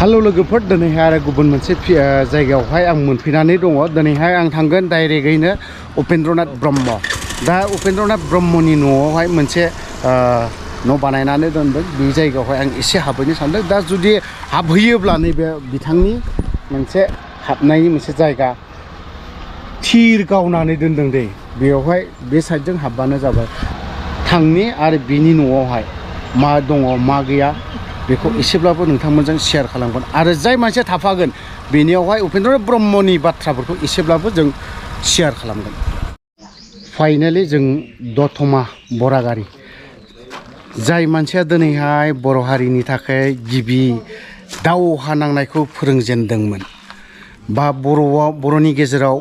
Hello लोगोफोर दिनैहाय आरो गुबुन मोनसे जायगायावहाय आं मोनफैनानै दङ। दिनैहाय आं थांगोन डाइरेक्टयैनो उपेन्द्रनाथ ब्रह्म। दा उपेन्द्रनाथ ब्रह्मनि न'आवहाय मोनसे न' बानायनानै दोनदों। बे जायगायावहाय आं एसे हाबहैनो सानदों। दा जुदि हाबहैयोब्ला नैबे बिथांनि मोनसे हाबनायनि मोनसे जायगा थिर गावनानै दोनदों दै। बेयावहाय बे साइडजों हाबबानो जाबाय। थांनि आरो बिनि न'आवहाय मा दङ मा गैया बेखौ एसेब्लाबो नोंथांमोनजों शेयार खालामगोन आरो जाय मानसिया थाफागोन बेनियावहाय उपेन्द्रनाथ ब्रह्मनि बाथ्राफोरखौ एसेब्लाबो जों शेयार खालामगोन। फाइनालि जों दतमा बरागारि जाय मानसिया दिनैहाय बर' हारिनि थाखाय गिबि दावहा नांनायखौ फोरोंजेनदोंमोन बा बर'नि गेजेराव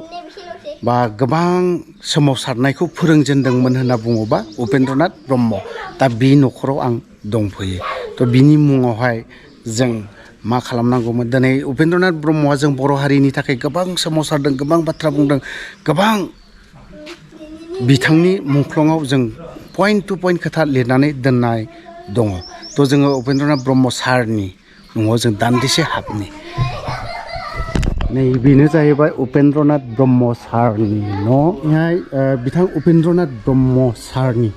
बा गोबां सोमावसारनायखौ फोरोंजेनदोंमोन होनना बुङोबा उपेन्द्रनाथ ब्रह्म। दा बे न'खराव आं दंफैयो। थ' बिनि मुङावहाय जों मा खालामनांगौमोन। दिनै उपेन्द्रनाथ ब्रह्मआ जों बर' हारिनि थाखाय गोबां सोमावसारदों, गोबां बाथ्रा बुंदों, गोबां बिथांनि मुंख्लङाव जों पइन्ट टु पइन्ट खोथा लिरनानै दोननाय दङ। थ' जोङो उपेन्द्रनाथ ब्रह्म सारनि न'आव जों दान्दिसे हाबनि। नै बेनो जाहैबाय उपेन्द्रनाथ ब्रह्म सारनि न'हाय बिथां उपेन्द्रनाथ ब्रह्म सारनि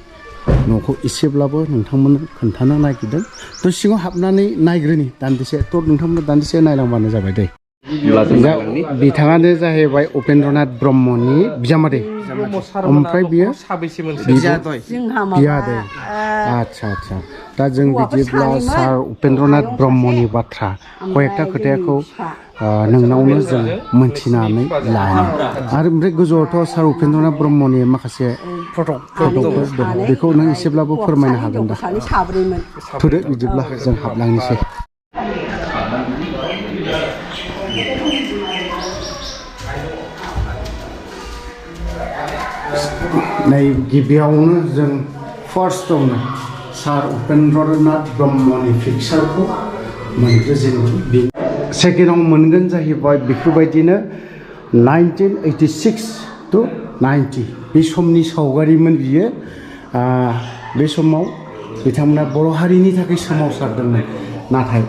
न'खौ एसेब्लाबो नोंथांमोननो खोन्थानो नागिरदों। थ' सिङाव हाबनानै नायग्रोनि दान्दिसे। थ' नोंथांमोना दान्दिसे नायलांबानो जाबाय दै। बिथाङानो जाहैबाय उपेन्द्रनाथ ब्रह्मनि बिजामादै। ओमफ्राय बियो बियादै। आच्छा दा जों बिदिब्ला सार उपेन्द्रनाथ ब्रह्मनि बाथ्रा कयेकथा खोथाखौ नोंनावनो जों मोनथिनानै लानो। आरो ओमफ्राय गोजौआवथ' सार उपेन्द्रनाथ ब्रह्मनि माखासे फट'फोर दं। बेखौ नों एसेब्लाबो फोरमायनो हागोन दा? थुदो बिदिब्ला जों हाबलांनोसै। नै गिबियावनो जों फार्स्टआवनो सार उपेन्द्रनाथ ब्रह्मनि पिक्सारखौ मोनग्रोजेनगोन। सेकेन्डआव मोनगोन जाहैबाय बेफोरबायदिनो 1986 to 90 बे समनि सावगारिमोन बियो। बे समाव बिथांमोना बर' हारिनि थाखाय सोमावसारदोंमोन। नाथाय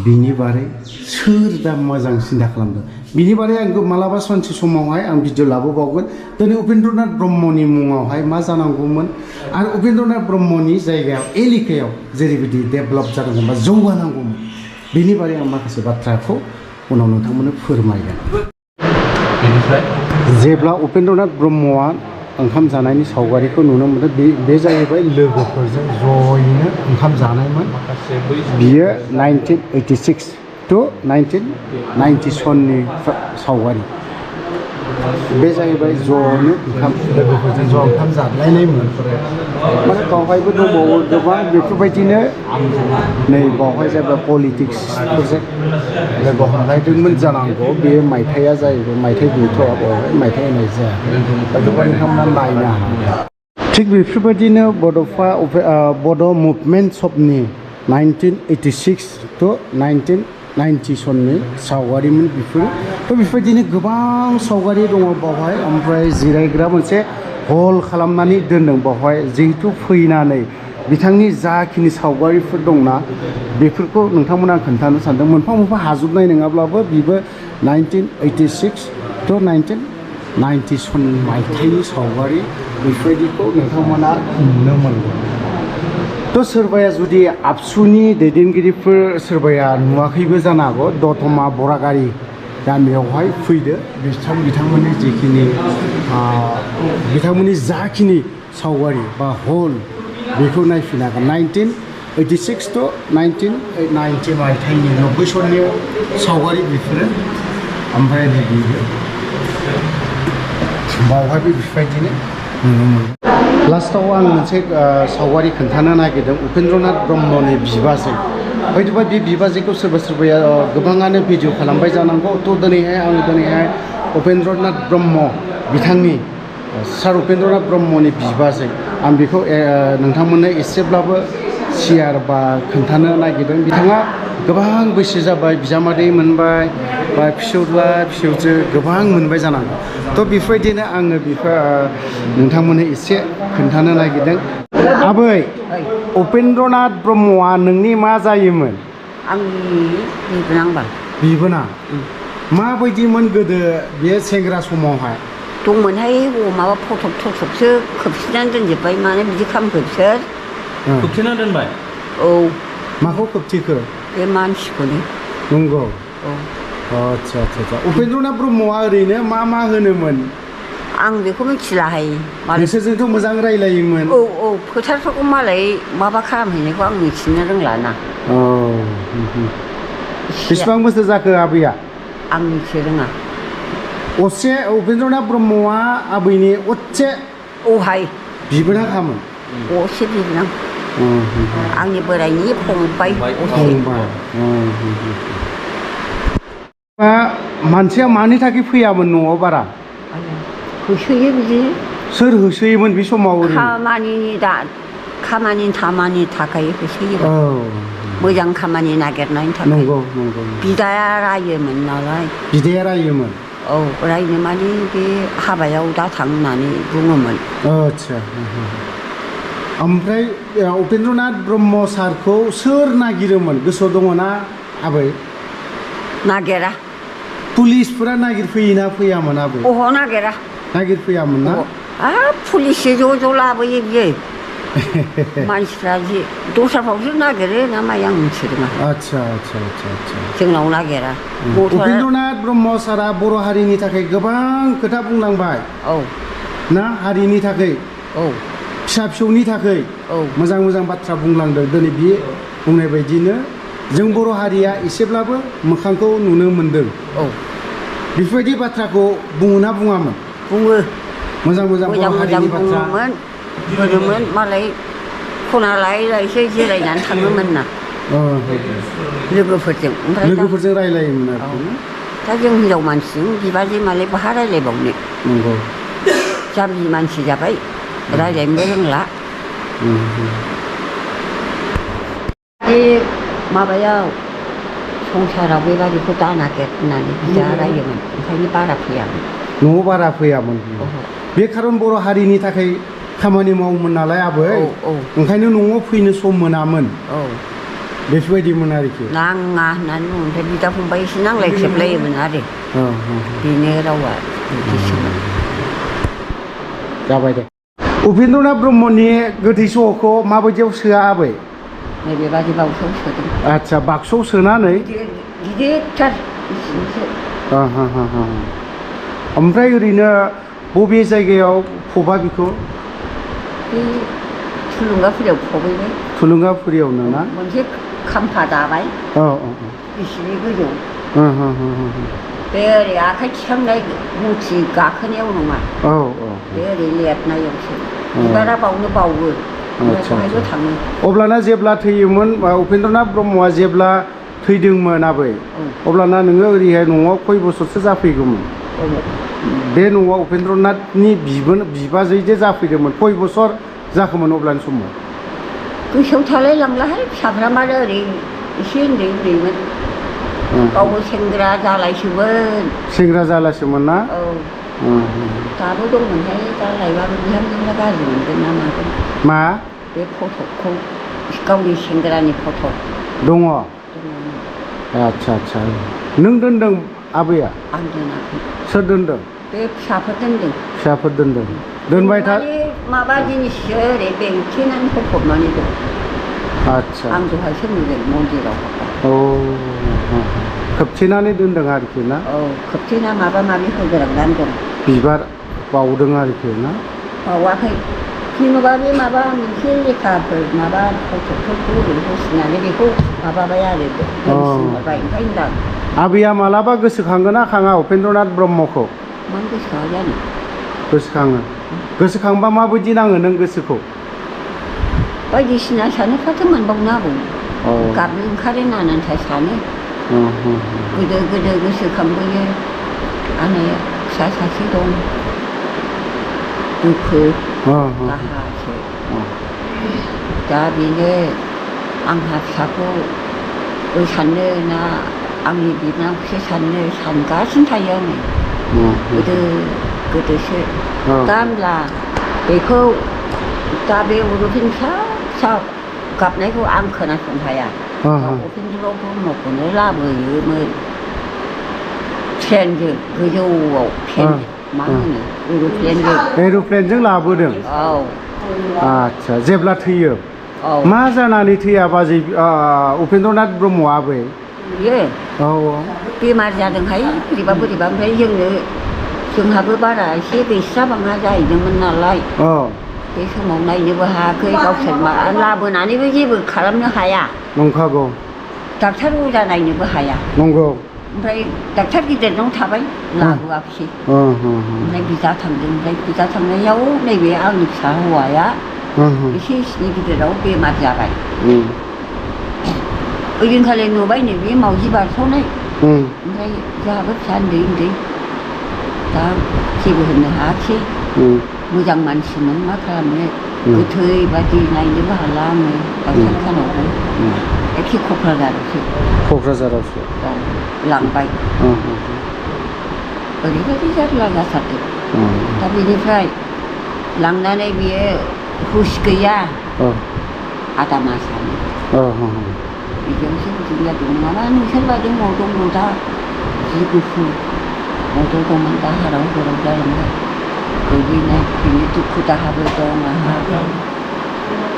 बिनि बारै सोर दा मोजां सिन्था खालामदों बिनि बारै आं मालाबा सानसे समावहाय आं भिडिअ लाबोबावगोन। दिनै उपेन्द्रनाथ ब्रह्मनि मुङावहाय मा जानांगौमोन आरो उपेन्द्रनाथ ब्रह्मनि जायगायाव एलेकायाव जेरैबायदि डेभेलप जानांगौमोन बा जौगानांगौमोन बेनि बारै आं माखासे बाथ्राखौ उनाव नोंथांमोननो फोरमायगोन। जेब्ला उपेन्द्रनाथ ब्रह्मआ ओंखाम जानायनि सावगारिखौ नुनो मोनो बे जाहैबाय लोगोफोरजों जयैनो ओंखाम जानायमोन। बियो 1986 to 1990 सननि सावगारि। बे जाहैबाय ज'नो लोगोफोरजों ज' ओंखाम जालायनायमोन। माने बावहायबो दंबावो गोबां बेफोरबायदिनो। नै बावहाय जाबाय पलिटिक्सफोरजों लोगो हमलायदोंमोन जानांगौ। बे मायथाइया जाहैबाय मायथाइ गैथ'आ बावहाय मायथाइ होनाय जाया। दा बेखौ नोंथांमोना नायनो हागोन। थिग बेफोरबायदिनो बड' मुभमेन्ट समनि 1986 to 1990 सननि सावगारिमोन बेफोरो। थ' बेफोरबायदिनो गोबां सावगारि दङ बावहाय। ओमफ्राय जिरायग्रा मोनसे हल खालामनानै दोनदों बावहाय। जिहेतु फैनानै बिथांनि जाखिनि सावगारिफोर दंना बेफोरखौ नोंथांमोना खोन्थानो सानदों। मोनफा मोनफा हाजोबनाय नङाब्लाबो बेबो 1986 to 1990 सन मायथाइनि सावगारि। बेफोरबायदिखौ नोंथांमोना नुनो मोनगोन। थ' सोरबाया जुदि आबसुनि दैदेनगिरिफोर सोरबाया नुवाखैबो जानो हागौ। दतमा बरागारि गामियावहाय फैदो। बिथांमोननि जिखिनि बिथांमोननि जाखिनि सावगारि बा हल बेखौ नायफिननो हागोन। 1986 to 1990 मायथाइनि 90 सननि सावगारि बेफोरो। ओमफ्राय बेयो बावहायबो बेफोरबायदिनो नुनो मोनो। लास्टाव आं मोनसे सावगारि खोन्थानो नागिरदों उपेन्द्रनाथ ब्रह्मनि बिबाजै। हयथ'बा बे बिबाजैखौ सोरबाया गोबाङानो भिडिअ खालामबाय जानांगौ। थ' दिनैहाय उपेन्द्रनाथ ब्रह्म बिथांनि सार उपेन्द्रनाथ ब्रह्मनि बिबाजै आं बेखौ नोंथांमोननो एसेब्लाबो शेयार बा खोन्थानो नागिरदों। बिथाङा गोबां बैसो जाबाय, बिजामादै मोनबाय बा फिसौला फिसौजो गोबां मोनबाय जानांगौ। थ' बेफोरबायदिनो आङो बेखौ नोंथांमोननो एसे खोन्थानो नागिरदों। आबै उपेन्द्रनाथ ब्रह्मआ नोंनि मा जायोमोन? आंनि बिबोनांबा बिबोनां माबायदिमोन गोदो बे सेंग्रा समावहाय दंमोनहाय माबा फटक थटकसो खोबसिननानै दोनजोब्बाय मानो बिदि खालामखो बिसोर खोबथेना दोनबाय औ माखौ खोबथेखो बे मानसिखौनो नंगौ औ आच्छा आच्छा उपेन्द्रनाथ ब्रह्मआ ओरैनो मा होनोमोन आं बेखौ मिथिलाहाय नोंसोरजोंथ' मोजां रायलायोमोन औ औ फोथारफोरखौ मालाय माबा खालामहैनायखौ आं मिथिनो रोंला ना औ बेसेबां बोसोर जाखो आबैया आं मिथि रोङा असे उपेन्द्रनाथ ब्रह्मआ आबैनि असे औहाय बिबोनांखामोन असे बिबोनां आंनि बोरायनि फंबाय मानसिया मानि थाखाय फैयामोन न'आव बारा होसोयो बिदिनो सोर होसोयोमोन बे समाव खामानिनि थाखाय होसोयो मोजां खामानि नागिरनायनि थाखाय नंगौ नंगौ बिदाया रायोमोन नालाय बिदाया रायोमोन औ रायनो माने बे हाबायाव दाथां होननानै बुङोमोन आच्छा ओमफ्राय उपेन्द्रनाथ ब्रह्म सारखौ सोर नागिरोमोन गोसोआव दङ ना आबै नागिरा पुलिसफोरा नागिरफैयोना फैयामोन आबै अह नागिरा नागिरफैयामोन ना पुलिससो ज' लाबोयो बियो मानसिफ्रा जे दस्राफ्रावसो नागिरो ना मायो आं मिथिरोङा आच्छा आच्छा आच्छा आच्छा जोंनाव नागिरा उपेन्द्रनाथ ब्रह्म सारा बर' हारिनि थाखाय गोबां खोथा बुंलांबाय औ ना हारिनि थाखाय औ फिसा फिसौनि थाखाय मोजां मोजां बाथ्रा बुंलांदों दिनै बे बुंनाय बायदिनो जों बर' हारिया एसेब्लाबो मोखांखौ नुनो मोनदों औ बेफोरबायदि बाथ्राखौ बुङोना बुङामोन बुङो मोजां मोजां बर' हारिनि बाथ्रा बुङोमोन मालाय खना लायै लायैसो जिरायनानै थाङोमोन ना लोगोफोरजों रायलायोमोन आरो दा जों हिनजाव मानसिजों बिबाजै मालाय बहा रायलायबावनो नंगौ जाम्बि मानसि जाबाय रायलायनोबो रोंला बे माबायाव संसाराव बेबादिखौ दा नागिर होननानै बिदा रायोमोन ओंखायनो बारा फैयामोन न'आव बारा फैयामोन बे खारन बर' हारिनि थाखाय खामानि मावोमोन नालाय आबै ओंखायनो न'आव फैनो सम मोनामोन बेफोरबायदिमोन आरोखि नाङा होननानै बुङो ओमफ्राय बिदा फंबाय एसे नांलाय खेबलायोमोन आरो बेनो रावा बिदिसोमोन जाबाय दे उपेन्द्रनाथ ब्रह्मनि गोथै सहखौ माबायदियाव सोआ आबै नैबेबादि बाक्सुआव सोदों आच्छा बाक्सुआव सोनानै गिदिरथार ओमफ्राय ओरैनो बबे जायगायाव फबा बेखौ बे थुलुंगाफुरियाव फबैबाय थुलुंगाफुरियावनो ना मोनसे खाम्फा दाबाय बिसिनि गोजौ बे ओरै आखाइ थिखांनाय मुथि गाखोनायाव नङा बे ओरै लिरनायावसो बिबारा बावनो बावो बेवहायबो थाङो अब्लाना जेब्ला थैयोमोन उपेन्द्रनाथ ब्रह्मआ जेब्ला थैदोंमोन आबै अब्लाना नोङो ओरैहाय न'आव खय बोसोरसो जाफैगौमोन बे न'आव उपेन्द्रनाथनि बिबाजै जे जाफैदोंमोन खय बोसोर जाखोमोन अब्लानि समाव गोसोआव थालाय लांलाहाय फिसाफ्रा मानो ओरै एसे उन्दै उन्दैमोन गावबो सेंग्रा जालायसोमोन ना दाबो दंमोनहाय दा लायबाबो बिहामजोफ्रा गाज्रि मोनगोन ना मागोन मा बे फटकखौ गावनि सेंग्रानि फटक दङ आच्छा आच्छा नों दोनदों आबैया आं दोनाखै सोर दोनदों बे फिसाफोर दोनदों दोनबाय था माबा जिनिससो ओरै बेंथेनानै फबनानै दं आच्छा आं दहायसो नुदों मन्दिराव खोबथेनानै दोनदों आरोखि ना खोबथेना माबा माबि होग्रांनानै दं बिबार बावदों आरोखि ना बावाखै जेन'बा बे माबा मोनसे लेखाफोर माबा फटकफोरखौ ओरै होसिनानै बेखौ माबाबाय आरो दोनसिनहरबाय ओंखायनो दा आबैया मालाबा गोसोखांगोन ना खाङा उपेन्द्रनाथ ब्रह्मखौ मानो गोसोखाङा जानो गोसोखांबा माबायदि नाङो नों गोसोखौ बायदिसिना सानोफ्राथ' मोनबावनो हागौ गाबनो ओंखारो नानान्था सानो गोदो गोसोखांबोयो आंनिया फिसा सासे दं दुखु दाहासो दा बेनो आंहा फिसाखौ साननो ना आंनि बिनानावखौसो सानगासिनो थायो आङो गोदोसो दा होनब्ला दा बे उरुफिन फिसा गाबनायखौ आं खोनासंनो हाया उपेन्द्र ब्रह्मखौनो लाबोयोमोन ट्रेनजों गोजौआव ट्रेन मा होनो एर'प्लेनजों लाबोदों औ आदसा जेब्ला थैयो औ मा जानानै थैया बाजै उपेन्द्रनाथ ब्रह्मआबो बियो औ बेमार जादोंहाय बोरैबा बोरैबा ओमफ्राय जोंहाबो बारा एसे गैस्राबाङा जाहैदोंमोन नालाय बे समाव नायनोबो हायाखै गावसोर लाबोनानैबो जेबो खालामनो हाया नंखागौ डाक्टार अजा नायनोबो हाया नंगौ ओमफ्राय डाक्टार गिदिरनाव थाबाय लाबोआखिसै ओमफ्राय बिदा थांदों ओमफ्राय बिदा थांनायाव नैबे आंनि फिसा हौवाया एसे एसेनि गिदिराव बेमार जाबाय ओइदिनखालि नुबाय नैबे मावजि बारस'नाय ओमफ्राय जोंहाबो फिसा उन्दै उन्दै दा जेबो होननो हायाखिसै मोजां मानसिमोन मा खालामनो गोथै बादि नायनोबो हाला आङो डाक्टार खानावबो एखे क'क्राझारावसो लांबाय ओरैबायदि जारला जाथारदों दा बेनिफ्राय लांनानै बियो हुस गैया आदा मासानो बिदियावसो बिदि जादों नङाबा नोंसोरबायदि मदद दा जि गुफुर मदद दंमोन दा हराव जालांबाय गैनाय बिनि दुखु दाहाबो दं आंहा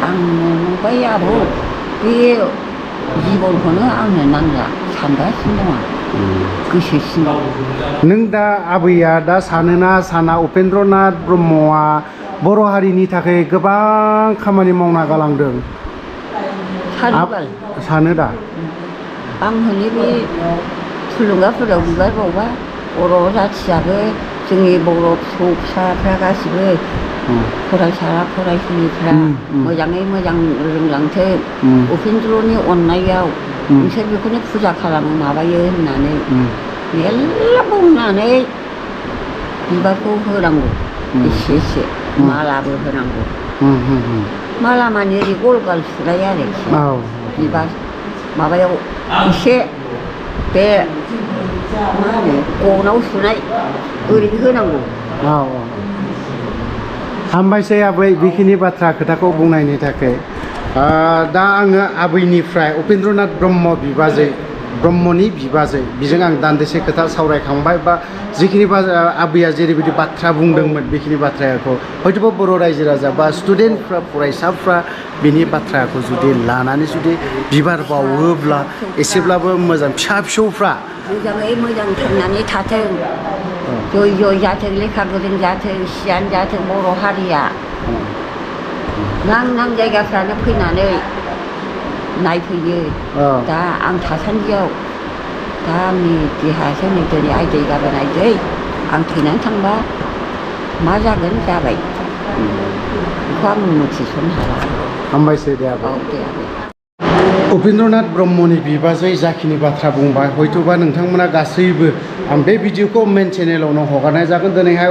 आंनो नुबाय आब' बे जिबनखौनो आंनो नांला सानगासिनो दं गोसो सिङाव नों दा आबैया दा सानोना साना उपेन्द्रनाथ ब्रह्मआ बर' हारिनि थाखाय गोबां खामानि मावना गालांदों सानो दा आं हले बे थुलुंगाफोराव बिबार बावबा बर' जाथियाबो जोंनि बर' फिसौ फिसाफ्रा गासिबो फरायसा फरायसुलिफ्रा मोजाङै मोजां रोंलांथों उपेन्द्रनि अननायाव नोंसोर बेखौनो फुजा खालामो माबायो होननानै मेल्ला बुंनानै बिबारखौ होनांगौ एसे एसे मालाबो होनांगौ माला माने ओरै गल गल सुनाय आरोखि बिबार माबायाव एसे बे मा होनो गनाव सुनाय ओरैनो होनांगौ हामबायसै आबै बेखिनि बाथ्रा खोथाखौ बुंनायनि थाखाय दा आङो आबैनिफ्राय उपेन्द्रनाथ ब्रह्मनि बिबाजै बेजों आं दान्दिसे खोथा सावरायखांबाय बा जिखिनि आबैया जेरैबायदि बाथ्रा बुंदोंमोन बेखिनि बाथ्राखौ हयथ'बा बर' रायजो राजा बा स्टुडेन्टफ्रा फरायसाफ्रा बिनि बाथ्राखौ जुदि लानानै जुदि बिबार बावोब्ला एसेब्लाबो मोजां फिसा फिसौफ्रा मोजाङै मोजां थांनानै थाथों जय जय जाथों लेखा गोरों जाथों सियान जाथों बर' हारिया नां जायगाफ्रानो फैनानै नायफैयो दा आं थासान्दियाव दा आंनि देहायासो नै दिनै आयदै गाबोन आयदै आं थैनानै थांबा मा जागोन जाबाय बेखौ आं मिथिस'नो हाला हामबायसै दे आबै औ दे आबै उपेन्द्रनाथ ब्रह्मनि बिबाजै जाखिनि बाथ्रा बुंबाय हयथ'बा नोंथांमोना गासैबो आं बे भिडिअखौ मेन चेनेलावनो हगारनाय जागोन दिनैहाय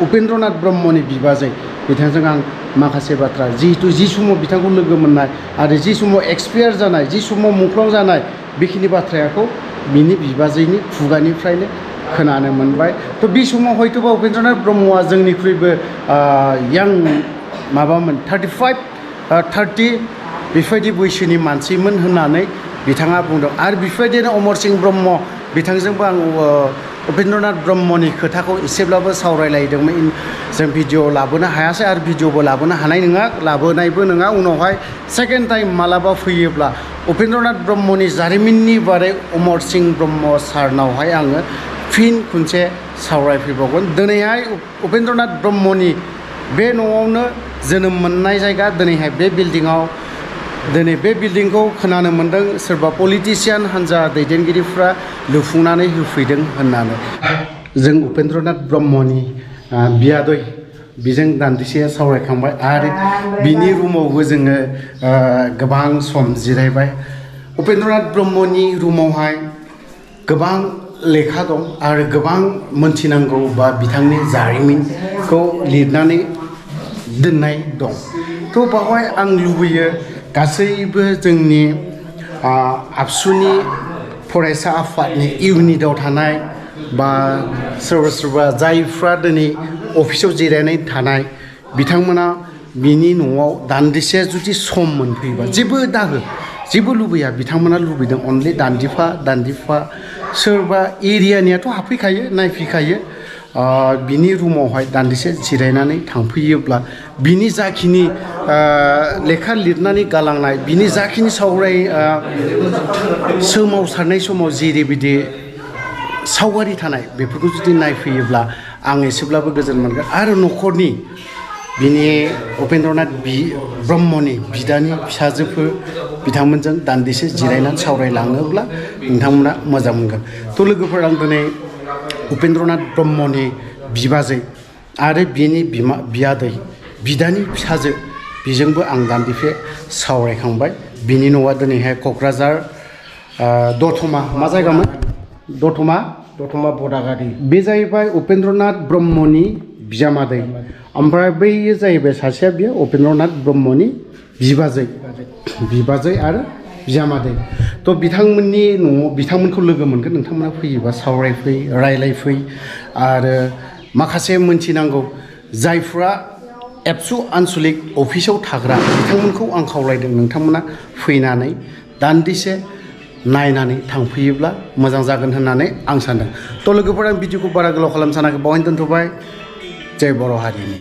उपेन्द्रनाथ ब्रह्मनि बिबाजै बिथांजों आं माखासे बाथ्रा जिहेतु जि समाव बिथांखौ लोगो मोननाय आरो जि समाव एक्सपायार जानाय जि समाव मुंख्लं जानाय बेखिनि बाथ्राखौ बिनि बिबाजैनि खुगानिफ्रायनो खोनानो मोनबाय थ' बे समाव हयथ'बा उपेन्द्रनाथ ब्रह्मआ जोंनिख्रुइबो यां माबामोन 30 बेफोरबायदि बैसोनि मानसिमोन होननानै बिथाङा बुंदों आरो बेफोरबायदिनो अमर सिंह ब्रह्म बिथांजोंबो आं उपेन्द्रनाथ ब्रह्मनि खोथाखौ एसेब्लाबो सावरायलायदोंमोन जों भिडिअ लाबोनो हायासै आरो भिडिअबो लाबोनो हानाय नङा लाबोनायबो नङा उनावहाय सेकेन्ड टाइम मालाबा फैयोब्ला उपेन्द्रनाथ ब्रह्मनि जारिमिननि बारै अमर सिंह ब्रह्म सारनावहाय आङो फिन खनसे सावरायफैबावगोन दिनैहाय उपेन्द्रनाथ ब्रह्मनि बे न'आवनो जोनोम मोननाय जायगा दिनैहाय बे बिल्डिङाव दिनै बे बिल्डिंखौ खोनानो मोन्दों सोरबा पलिटिसियान हान्जा दैदेनगिरिफ्रा लुफुंनानै होफैदों होननानै जों उपेन्द्रनाथ ब्रह्मनि बियादै बिजों दान्दिसे सावरायखांबाय आरो बिनि रुमावबो जोङो गोबां सम जिरायबाय उपेन्द्रनाथ ब्रह्मनि रुमावहाय गोबां लेखा दं आरो गोबां मोनथिनांगौ बा बिथांनि जारिमिनखौ लिरनानै दोननाय दं थ' बावहाय आं लुबैयो गासैबो जोंनि आबसुनि फरायसा आफादनि इउनिटआव थानाय बा सोरबा जायफ्रा दिनै अफिसाव जिरायनानै थानाय बिथांमोना बिनि न'आव दान्दिसे जुदि सम मोनफैबा जेबो दाहो जेबो लुबैया बिथांमोना लुबैदों अनलि दान्दिफा सोरबा एरियानियाथ' हाबफैखायो नायफैखायो बिनि रुमावहाय दान्दिसे जिरायनानै थांफैयोब्ला बिनि जाखिनि लेखा लिरनानै गालांनाय बिनि जाखिनि सोमावसारनाय समाव जेरैबायदि सावगारि थानाय बेफोरखौ जुदि नायफैयोब्ला आं एसेब्लाबो गोजोन मोनगोन आरो न'खरनि बिनि उपेन्द्रनाथ ब्रह्मनि बिदानि फिसाजोफोर बिथांमोनजों दान्दिसे जिरायनानै सावरायलाङोब्ला नोंथांमोना मोजां मोनगोन थ' लोगोफोर आं दिनै उपेन्द्रनाथ ब्रह्मनि बिबाजै आरो बिनि बियादै बिदानि फिसाजो बेजोंबो आं दान्दिसे सावरायखांबाय बिनि न'आ दिनैहाय क'क्राझार दतमा मा जायगामोन दतमा बदागारि बे जाहैबाय उपेन्द्रनाथ ब्रह्मनि बिजामादै ओमफ्राय बैयो जाहैबाय सासेया बियो उपेन्द्रनाथ ब्रह्मनि बिबाजै आरो बिजामादै थ' बिथांमोननि न'आव बिथांमोनखौ लोगो मोनगोन नोंथांमोना फैयोबा सावरायफै रायलायफै आरो माखासे मोनथिनांगौ जायफ्रा एबसु आनसलिक अफिसाव थाग्रा बिथांमोनखौ आं खावलायदों नोंथांमोना फैनानै दान्दिसे नायनानै थांफैयोब्ला मोजां जागोन होननानै आं सानदों थ' लोगोफोर आं भिडिअखौ बारा गोलाव खालामनो सानाखै बावहायनो दोनथ'बाय जय बर' हारिनि